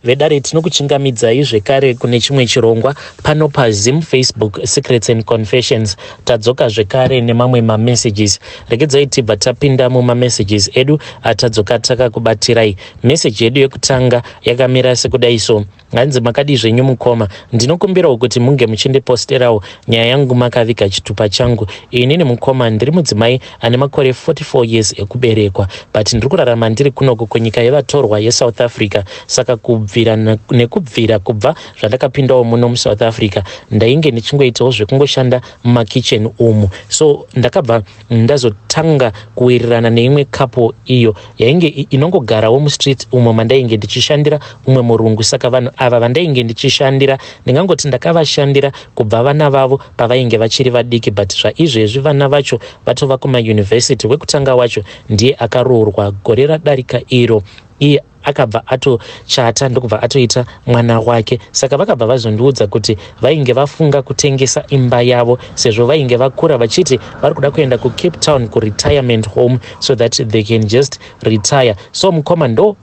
Vedare, tinokuchingamidzai zvekare kune chimwe chirongwa pano paZim Facebook Secrets and Confessions. Tadzoka zvekare nemamwe mamessages. Regedzai tibva tapinda mumamessages edu atadzoka takakubatirai. Meseji yedu yekutanga yakamira sekudai so. Hanzi, "Makadii zvenyu mukoma? Ndinokumbirawo kuti munge muchindiposterawo nyaya yangu makaviga chitupa changu. Inini mukoma, ndiri mudzimai ane makore 44 years ekuberekwa, but ndiri kurarama ndiri kunoko kunyika yevatorwa yeSouth Africa. Saka kubvira nekubvira kubva zvandakapindawo muno muSouth Africa, ndainge ndichingoitawo zvekungoshanda mumakitchen umu. So ndakabva ndazotanga kuwirirana neimwe couple iyo yainge inongogarawo mustreet umo mandainge ndichishandira umwe murungu. Saka vanhu ava vandainge ndichishandira, ndingangoti ndakavashandira kubva vana vavo pavainge vachiri vadiki, but zvaizvezvi vana vacho vatova kumayunivhesiti. Wekutanga wacho ndiye akaroorwa gore radarika iro. Iye akabva atochata, ndokubva atoita mwana wake. Saka vakabva vazondiudza kuti vainge vafunga kutengesa imba yavo sezvo vainge vakura, vachiti vari kuda kuenda kuCape Town kuretirement home so that they can just retire. So mukoma, ndo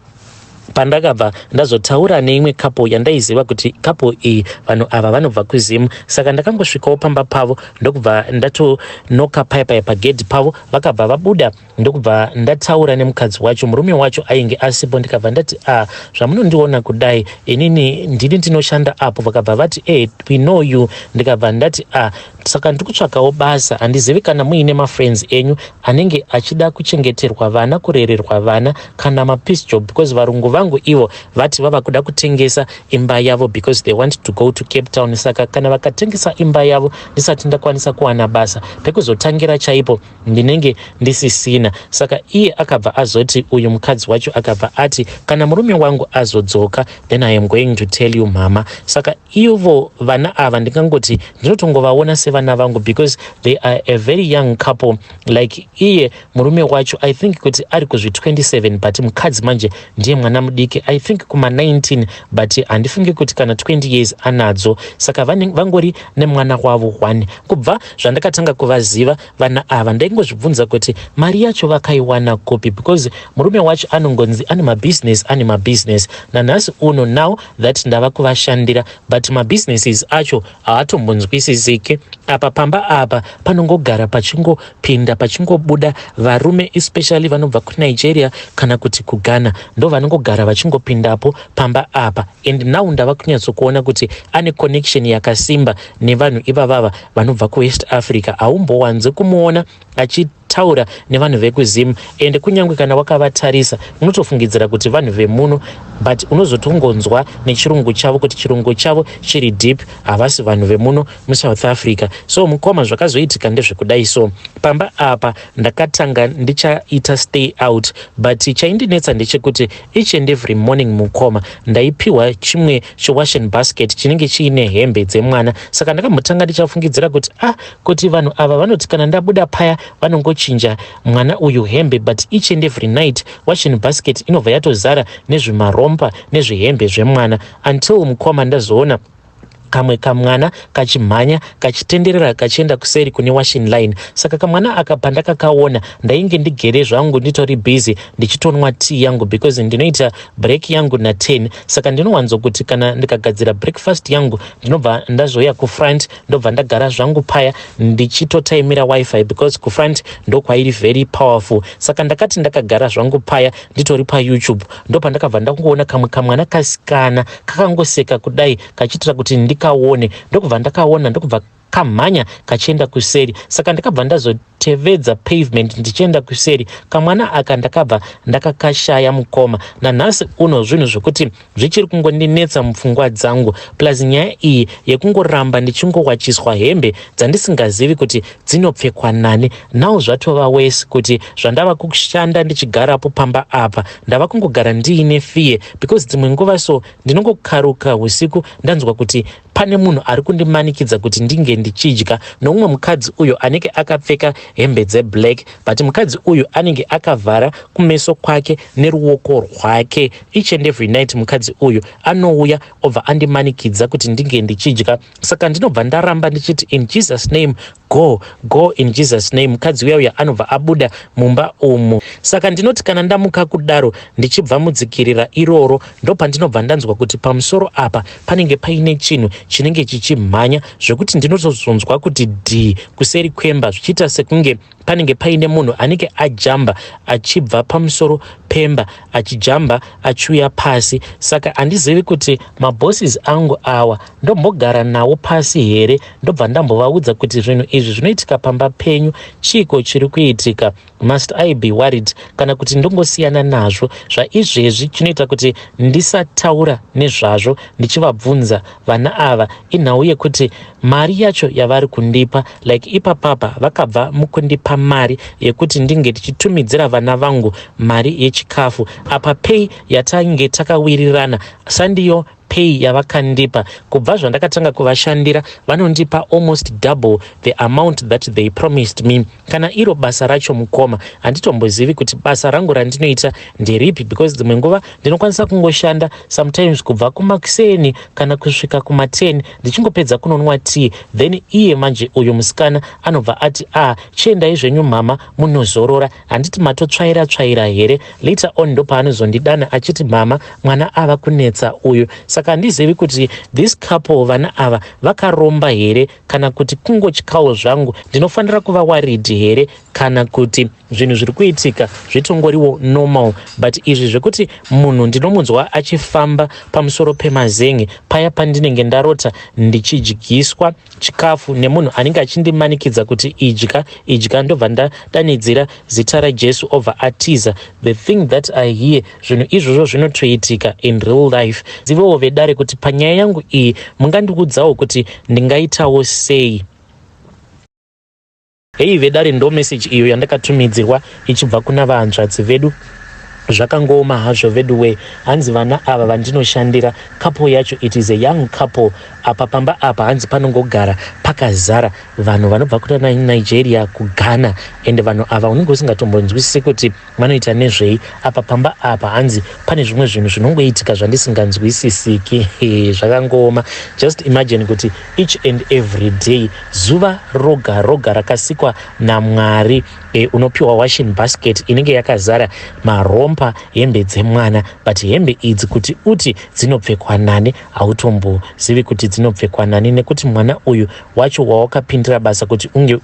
pandakabva ndazotaura neimwe couple yandaiziva kuti couple iyi, vanhu ava vanobva kuZimu. Saka ndakangosvikawo pamba pavo, ndokubva ndatonoka paipai pagedhi pavo. Vakabva vabuda, ndokubva ndataura nemukadzi wacho. Murume wacho ainge asipo. Ndikabva ndati, 'A ah, zvamunondiona kudai, inini ndini ndinoshanda apo.' Vakabva vati, 'E, we know you.' Ndikabva ndati, 'A ah, saka ndiri kutsvakawo basa. Handizivi kana muine mafriends enyu anenge achida kuchengeterwa vana, kurererwa vana, kana mapiece job, because varungu vangu ivo vati vava kuda kutengesa imba yavo because they want to go to Cape Town. Saka kana vakatengesa imba yavo ndisati ndakwanisa kuwana basa, pekuzotangira chaipo ndinenge ndisisina.' Saka iye akabva azoti, uyu mukadzi wacho akabva ati, 'Kana murume wangu azodzoka, then I am going to tell you, mama.' Saka ivo vana ava ndingangoti ndinotongovaona sevana vangu because they are a very young couple. Like iye murume wacho, I think kuti ari kuzvi27, but mukadzi manje ndiye mwana mudiki, I think kuma19, but handifungi kuti kana 20 years anadzo. Saka vangori nemwana wavo one. Kubva zvandakatanga kuvaziva vana ava, ndaingozvibvunza kuti mari yacho vakaiwana kupi, because murume wacho anongonzi ane mabusiness, ane mabusiness. Nanhasi uno, now that ndava kuvashandira, but mabusinesses acho haatombonzwisisiki. Apa pamba apa panongogara pachingopinda pachingobuda varume, especially vanobva kuNigeria kana kuti kuGhana, ndo vanongogara vachingopindapo pamba apa. And now ndava kunyatsokuona kuti ane connection yakasimba nevanhu ivavava vanobva kuWest Africa. Haumbowanze kumuona achitaura nevanhu vekuZimu, ende kunyange kana wakavatarisa unotofungidzira kuti vanhu vemuno, but unozotongonzwa nechirungu chavo kuti chirungu chavo chiri deep, havasi vanhu vemuno muSouth Africa. So mukoma, zvakazoitika ndezvekudai. So pamba apa ndakatanga ndichaita stay out, but chaindinetsa ndechekuti each and every morning, mukoma, ndaipiwa chimwe chiwashing basket chinenge chiine hembe dzemwana. Saka ndakambotanga ndichafungidzira kuti, ah, kuti vanhu ava vanoti kana ndabuda paya vanongochinja mwana uyu hembe, but each and every night washing basket inobva yatozara nezvimarompa nezvihembe zvemwana, until mukoma, ndazoona kamwe kamwana kachimhanya kachitenderera kachienda kuseri kune washing line. Saka kamwana aka pandakakaona, ndainge ndigere zvangu, nditori busy ndichitonwa tea yangu, because ndinoita break yangu na10. Saka ndinowanzokuti kana ndikagadzira breakfast yangu, ndinobva ndazoya kufront, ndobva ndagara zvangu paya ndichitotaimira WiFi, because kufront ndokwairi very powerful. Saka ndakati ndakagara zvangu paya nditori paYouTube, ndopandakabva ndangoona kamwe kamwana kasikana kakangoseka kudai kachiitira kuti ndikaone. Ndokubva ndakaona, ndokubva kamhanya kachienda kuseri. Saka ndakabva ndazotevedza pavement ndichienda kuseri. Kamwana aka ndakabva ndakakashaya mukoma. Nanhasi uno zvinhu zvokuti zvichiri kungondinetsa mupfungwa dzangu, plus nyaya iyi yekungoramba ndichingowachiswa hembe dzandisingazivi kuti dzinopfekwa nani. Now zvatova worse kuti zvandava kushanda ndichigarapo pamba apa, ndava kungogara ndiine fear, because dzimwe nguva so ndinongokaruka usiku ndanzwa kuti pane munhu ari kundimanikidza kuti ndinge ndichidya noumwe mukadzi uyo anenge akapfeka hembe dzeblack, but mukadzi uyu anenge akavhara kumeso kwake neruoko rwake. Each and every night mukadzi uyu anouya obva andimanikidza kuti ndinge ndichidya. Saka ndinobva ndaramba ndichiti, 'In Jesus' name, Go, go in Jesus name. Mukadzi uya uya anobva abuda mumba umu. Saka ndinoti kana ndamuka kudaro ndichibva mudzikirira iroro, ndopandinobva ndanzwa kuti pamusoro apa panenge paine chinhu chinenge chichimhanya zvekuti ndinotozonzwa kuti dhii kuseri kwemba, zvichiita sekunge panenge paine munhu anenge ajamba achibva pamusoro pemba, achijamba achiuya pasi. Saka handizivi kuti mabosses angu awa ndombogara nawo pasi here, ndobva ndambovaudza kuti zvinhu izvi zvinoitika pamba penyu, chiiko chiri kuitika? Must I be worried, kana kuti ndongosiyana nazvo? Zvaizvezvi chinoita kuti ndisataura nezvazvo ndichivabvunza vana ava inhau yekuti mari yacho yavari kundipa, like ipapapa vakabva mukundipa mari yekuti ndinge ndichitumidzira vana vangu mari yechikafu. Apa pay yatange takawirirana sandiyo pay yavakandipa. Kubva zvandakatanga kuvashandira, vanondipa almost double the amount that they promised me. Kana iro basa racho, mukoma, handitombozivi kuti basa rangu randinoita nderipi, because dzimwe nguva ndinokwanisa kungoshanda sometimes kubva kumakuseni kana kusvika kuma10, ndichingopedza kunonwa tea, then iye manje uyu musikana anobva ati, "A ah, chiendai zvenyu mama, munozorora, handiti matotsvaira tsvaira here?" Later on ndopaanozondidana achiti, "Mama, mwana ava kunetsa uyu." Saka handizivi kuti this couple, vana ava, vakaromba here kana kuti kungotyawo zvangu. Ndinofanira kuva worried here, kana kuti zvinhu zviri kuitika zvitongoriwo normal? But izvi zvekuti munhu ndinomunzwa achifamba pamusoro pemazen'e paya pandinenge ndarota ndichidyiswa chikafu nemunhu anenge achindimanikidza kuti idya, idya, ndobva ndadanidzira zita raJesu, obva atiza. The thing that I hear, zvinhu izvozvo zvinotoitika in real life. Zivewo vedare kuti panyaya yangu iyi mungandiudzawo kuti ndingaitawo sei. Hei vedare, ndo message iyo yandakatumidzirwa ichibva kuna vahanzvadzi vedu. Zvakangooma hazvo veduwe. Hanzi vana ava vandinoshandira, couple yacho, it is a young couple. Apa pamba apa hanzi panongogara pakazara vanhu vanobva kuna Nigeria, kuGhana, and vanhu ava unenge usingatombonzwisisi kuti vanoita nezvei. Apa pamba apa hanzi pane zvimwe zvinhu zvinongoitika zvandisinganzwisisiki. Zvakangooma. Just imagine kuti each and every day, zuva roga roga rakasikwa naMwari, unopiwa washing basket inenge yakazara marompa, hembe dzemwana, but hembe idzi kuti uti dzinopfekwa nani, hautombozivi kuti dzinopfekwa nani, nekuti mwana uyu wacho wawakapindira basa kuti unge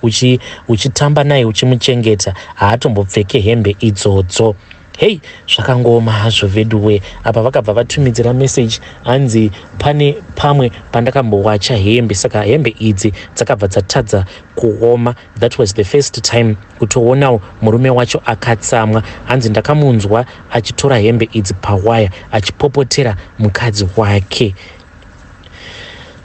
uchitamba naye, uchimuchengeta, haatombopfeke hembe idzodzo. Hei, zvakangooma hazvo veduwe. Apa vakabva vatumidzira message, hanzi pane pamwe pandakambowacha hembe, saka hembe idzi dzakabva dzatadza kuoma. That was the first time kutoonawo murume wacho akatsamwa. Hanzi ndakamunzwa achitora hembe idzi pawaya, achipopotera mukadzi wake.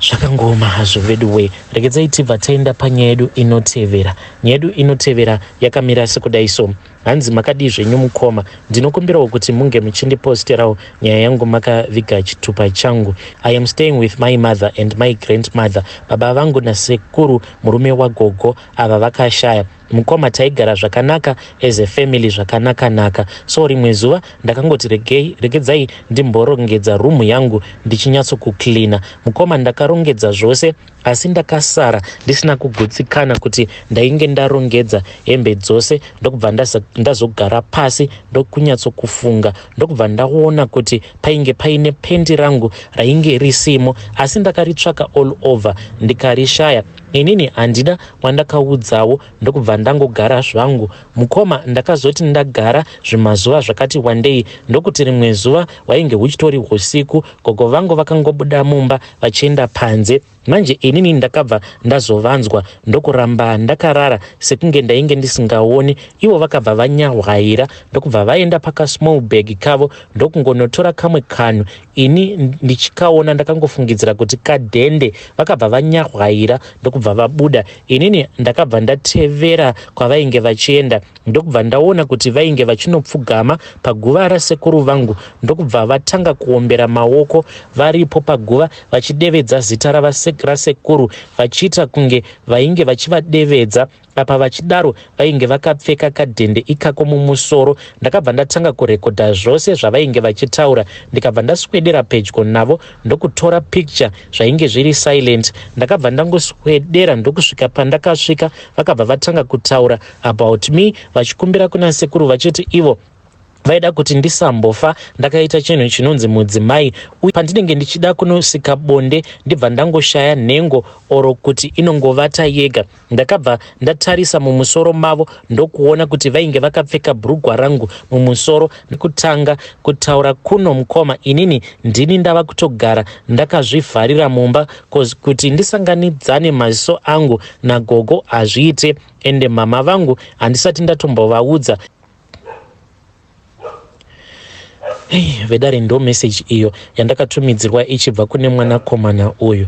Zvakangooma hazvo veduwe. Regedzai tibva taenda panyaya yedu inotevera. Nyaya yedu inotevera yakamira sekudai so. Hanzi, "Makadii zvenyu mukoma? Ndinokumbirawo kuti munge muchindiposterawo nyaya yangu makaviga chitupa changu. I am staying with my mother and my grandmother. Baba vangu nasekuru murume wagogo ava vakashaya. Mukoma, taigara zvakanaka as a family, zvakanaka-naka. So rimwe zuva ndakangoti regei, regedzai ndimborongedza rumu yangu ndichinyatsokucleana. Mukoma, ndakarongedza zvose, asi ndakasara ndisina kugutsikana kuti ndainge ndarongedza hembe dzose. Ndokubva ndazogara pasi ndokunyatsokufunga, ndokubva ndaona kuti painge paine pendi rangu rainge risimo, asi ndakaritsvaka all over ndikarishaya. Inini handina wandakaudzawo, ndokubva ndangogara zvangu. Mukoma, ndakazoti ndagara zvimazuva zvakati wandei, ndokuti rimwe zuva, hwainge huchitori usiku, gogo vangu vakangobuda mumba vachienda panze. Manje inini ndakabva ndazovanzwa, ndokuramba ndakarara sekunge ndainge ndisingaoni. Ivo vakabva vanyahwaira, ndokubva vaenda pakasmall bag kavo, ndokungonotora kamwe kanhu. Ini ndichikaona ndakangofungidzira kuti kadhende. Vakabva vanyahwaira, ndokubva vabuda. Inini ndakabva ndatevera kwavainge vachienda, ndokubva ndaona kuti vainge vachinopfugama paguva rasekuru vangu, ndokubva vatanga kuombera maoko varipo paguva, vachidevedza zita rasekuru, vachiita kunge vainge vachivadevedza. Apa vachidaro vainge vakapfeka kadhende ikako mumusoro. Ndakabva ndatanga kurekodha zvose zvavainge vachitaura ndikabva ndaswedera pedyo navo ndokutora picture zvainge zviri silent. Ndakabva ndangoswedera ndokusvika pandakasvika vakabva vatanga kutaura about me vachikumbira kuna sekuru vachiti ivo vaida kuti ndisambofa ndakaita chinhu chinonzi mudzimai uye pandinenge ndichida kunosika bonde ndibva ndangoshaya nhengo oro kuti inongovata yega. Ndakabva ndatarisa mumusoro mavo ndokuona kuti vainge vakapfeka bhurugwa rangu mumusoro nekutanga kutaura kuno mukoma inini ndini ndava kutogara ndakazvivharira mumba cause kuti ndisanganidzane maziso angu nagogo hazviite ende mama vangu handisati ndatombovaudza. Hey, vedare ndo message iyo yandakatumidzirwa ichibva kune mwanakomana uyu.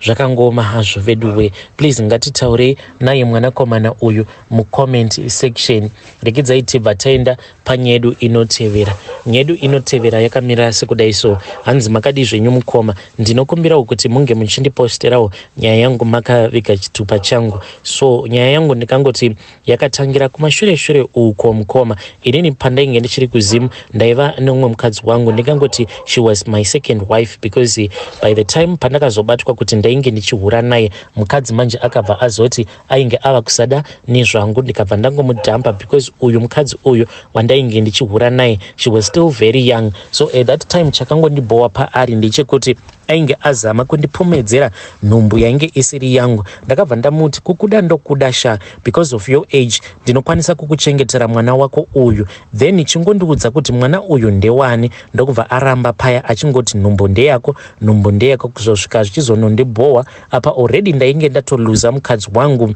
Zvakangooma hazvo veduwe. Please ngatitaurei naye mwanakomana uyu mucomment section. Regedzai tibva taenda panyedu inotevera. Nyedu inotevera yakamira sekudai so. Hanzi makadii zvenyu mukoma. Ndinokumbirawo kuti munge muchindiposterawo nyaya yangu makaviga chitupa changu. So nyaya yangu ndikangoti yakatangira kumashure shure uko mukoma inini pandainge ndichiri kuZim ndaiva neumwe mukadzi wangu ndingangoti she was my second wife because by the time pandakazobatwa kuti ndainge ndichihura naye mukadzi manje akabva azoti ainge ava kusada nezvangu ndikabva ndangomudhampa because uyu mukadzi uyu wandainge ndichihura naye she was still very young. So at that time chakangondibhowa paari ndechekuti ainge azama kundipomedzera nhumbu yainge isiri yangu. Ndakabva ndamuti kukuda ndokuda sha, because of your age ndinokwanisa kukuchengetera mwana wako uyu, then chingondiudza kuti mwana uyu ndewani. Ndokubva aramba paya achingoti nhumbu ndeyako, nhumbu ndeyako, kuzosvika zvichizonondibhowa. Apa already ndainge ndatoluza mukadzi wangu.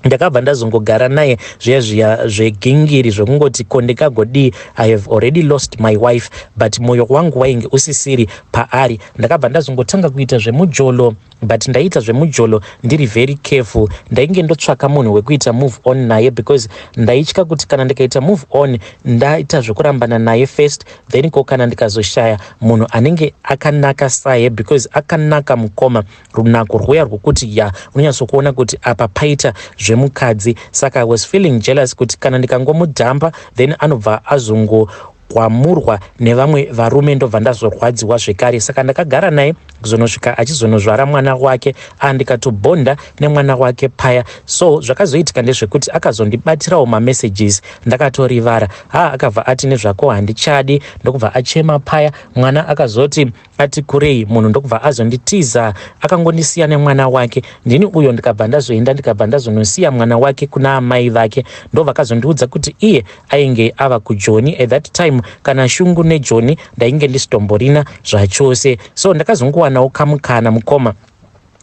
Ndakabva ndazongogara naye zviya zviya zvegingiri zvekungoti ko ndikagodii, I have already lost my wife, but mwoyo wangu wainge usisiri paari. Ndakabva ndazongotanga kuita zvemujolo, but ndaiita zvemujolo ndiri very careful. Ndainge ndotsvaka munhu wekuita move on naye because ndaitya kuti kana ndikaita move on ndaita zvekurambana naye first, then ko kana ndikazoshaya munhu anenge akanaka saye, because akanaka mukoma, runako rwuya rwokuti ya unonyatsokuona kuti apa paita zvemukadzi. Saka I was feeling jealous kuti kana ndikangomudhamba then anobva azongogwamurwa nevamwe varume, ndobva ndazorwadziwa zvekare. Saka ndakagara naye kuzonosvika achizonozvara mwana wake, andikatobhonda nemwana wake paya. So zvakazoitika ndezvekuti akazondibatirawo mamessages ndakatorivara. Ha, akabva ati nezvako handichadi, ndokubva achema paya. Mwana akazoti ati kurei munhu ndokubva azonditiza, akangondisiya nemwana wake. Ndini uyo ndikabva ndazoenda, ndikabva ndazonosiya mwana wake kuna amai vake. Ndovakazondiudza kuti iye ainge ava kuJoni. At that time kana shungu nejoni ndainge ndisitomborina zvachose. So ndakazongowanawo kamukana mukoma,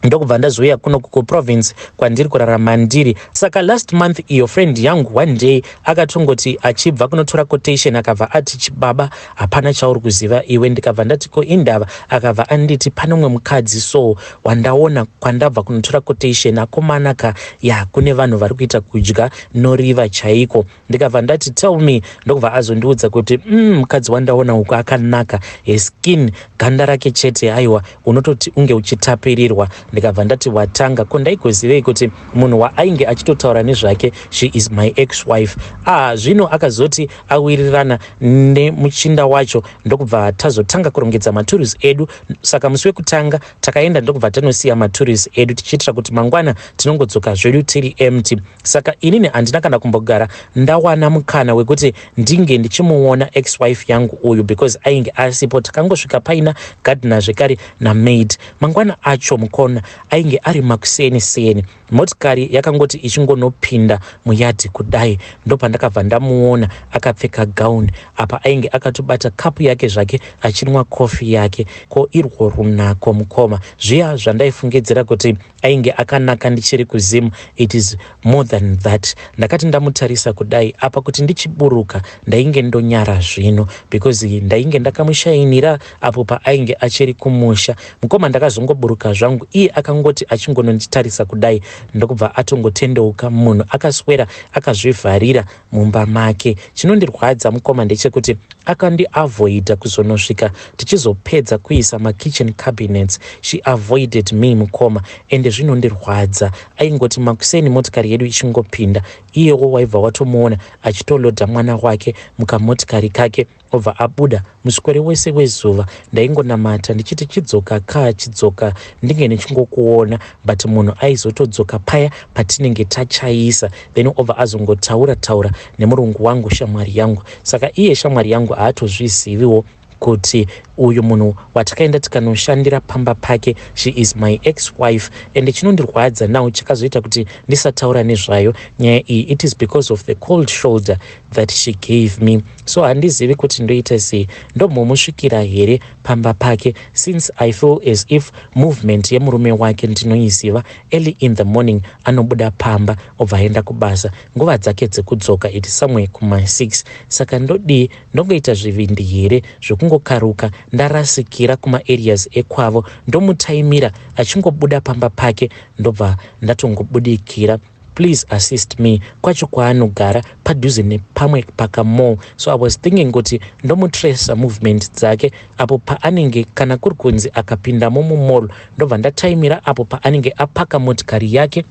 ndokubva ndazouya kuno kuprovince kwandiri kurarama ndiri. Saka last month iyo friend yangu one day akatongoti achibva kunotora quotation akabva ati, "Chibaba, hapana chauri kuziva iwe." Ndikabva ndati, "Ko indava?" Akabva anditi, "Pane umwe mukadzi so wandaona kwandabva kunotora quotation, akomana ka, ya kune vanhu vari kuita kudya noriva chaiko." Ndikabva ndati, "Tell me." Ndokubva azondiudza kuti, mukadzi wandaona uku akanaka, skin, ganda rake chete, aiwa, unototi unge uchitapirirwa." Ndikabva ndati, "Watanga." Ko ndaigozivei kuti munhu waainge achitotaura nezvake, she is my ex wife? Ah, zvino akazoti awirirana nemuchinda wacho, ndokubva tazotanga kurongedza maturis edu. Saka musi wekutanga takaenda, ndokubva tanosiya maturis edu tichiitira kuti mangwana tinongodzoka zvedu tiri empty. Saka inini handina kana kumbogara ndawana mukana wekuti ndinge ndichimuona ex wife yangu uyu because ainge asipo. Takangosvika paina gardener zvekare namaid. Mangwana acho mukona ainge ari makuseni seni, motikari yakangoti ichingonopinda muyadhi kudai, ndopandakabva ndamuona akapfeka gauni. Apa ainge akatobata kapu yake zvake achinwa kofi yake. Ko irwo runako mukoma, zviya zvandaifungidzira kuti ainge akanaka ndichiri kuZimu, it is more than that. Ndakati ndamutarisa kudai, apa kuti ndichiburuka ndainge ndonyara zvino because ndainge ndakamushainira apo paainge achiri kumusha. Mukoma, ndakazongoburuka zvangu, iye akangoti achingononditarisa kudai. Ndokubva atongotendeuka, munhu akaswera akazvivharira mumba make. Chinondirwadza mukoma ndechekuti akandiavoida kuzonosvika tichizopedza kuisa makitchen cabinets. She avoided me, mukoma, ende zvinondirwadza. Aingoti makuseni motikari yedu ichingopinda, iyewo waibva watomuona achitolodha mwana wake mukamotikari kake, obva abuda. Muswere wese wezuva ndaingonamata ndichiti, "Chidzoka ka, chidzoka, ndinge ndichingokuona." But munhu aizotodzoka paya patinenge tachaisa, then obva azongotaura taura nemurungu wangu, shamwari yangu. Saka iye shamwari yangu haatozviziviwo kuti uyu munhu watakaenda tikanoshandira pamba pake, she is my ex wife. And chinondirwadza now, chakazoita kuti ndisataura nezvayo nyaya iyi, it is because of the cold shoulder that she gave me. So handizivi kuti ndoita sei. Ndombomusvikira here pamba pake, since I feel as if movement yemurume wake ndinoiziva? Early in the morning anobuda pamba, obva aenda kubasa. Nguva dzake dzekudzoka it somewhere kuma6. Saka ndodii? Ndongoita zvivindi here zvekungokaruka ndarasikira kumaareas ekwavo, ndomutaimira achingobuda pamba pake, ndobva ndatongobudikira? Please assist me. Kwacho kwaanogara padhuze nepamwe pakamall, so I was thinking kuti ndomutracer movement dzake apo paanenge, kana kuri kunzi akapindamo mumall, ndobva ndataimira apo paanenge apaka motikari yake,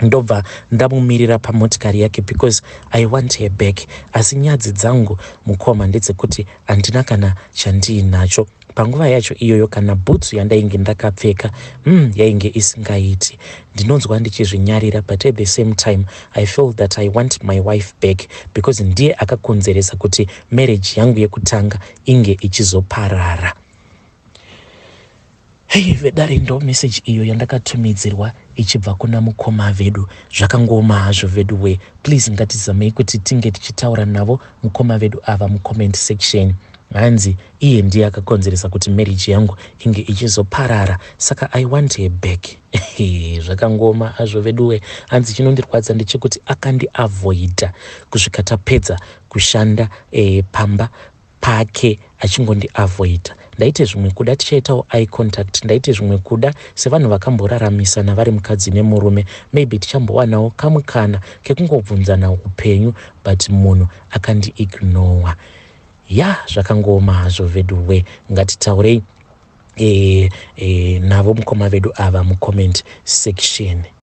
ndobva ndamumirira pamotikari yake, because I want her back. Asi nyadzi dzangu, mukoma, ndedzekuti handina kana chandiinacho panguva yacho iyoyo. Kana bhutsu yandainge ndakapfeka yainge isingaiti. Ndinonzwa ndichizvinyarira, but at the same time I feel that I want my wife back, because ndiye akakonzeresa kuti marriage yangu yekutanga inge ichizoparara. Hei vedare, ndo meseji iyo yandakatumidzirwa ichibva kuna mukoma vedu. Zvakangoma hazvo vedu we. Please, ngatizamei kuti tinge tichitaura navo mukoma vedu ava mucomment section. Hanzi iye ndiye akakonzeresa kuti marriage yangu inge ichizoparara, saka I want her back. Zvakangoma hazvo veduwe. Hanzi chinondirwadza ndechekuti akandiavoida kusvika tapedza kushanda pamba pake, achingondiavoida. Ndaite zvimwe kuda tichaitawo eye contact, ndaite zvimwe kuda sevanhu vakamboraramisana vari mukadzi nemurume, maybe tichambowanawo kamukana kekungobvunzana upenyu, but munhu akandiignora. Ya, zvakangoma hazvo veduwe. Ngatitaurei navo mukoma vedu ava mucomment section.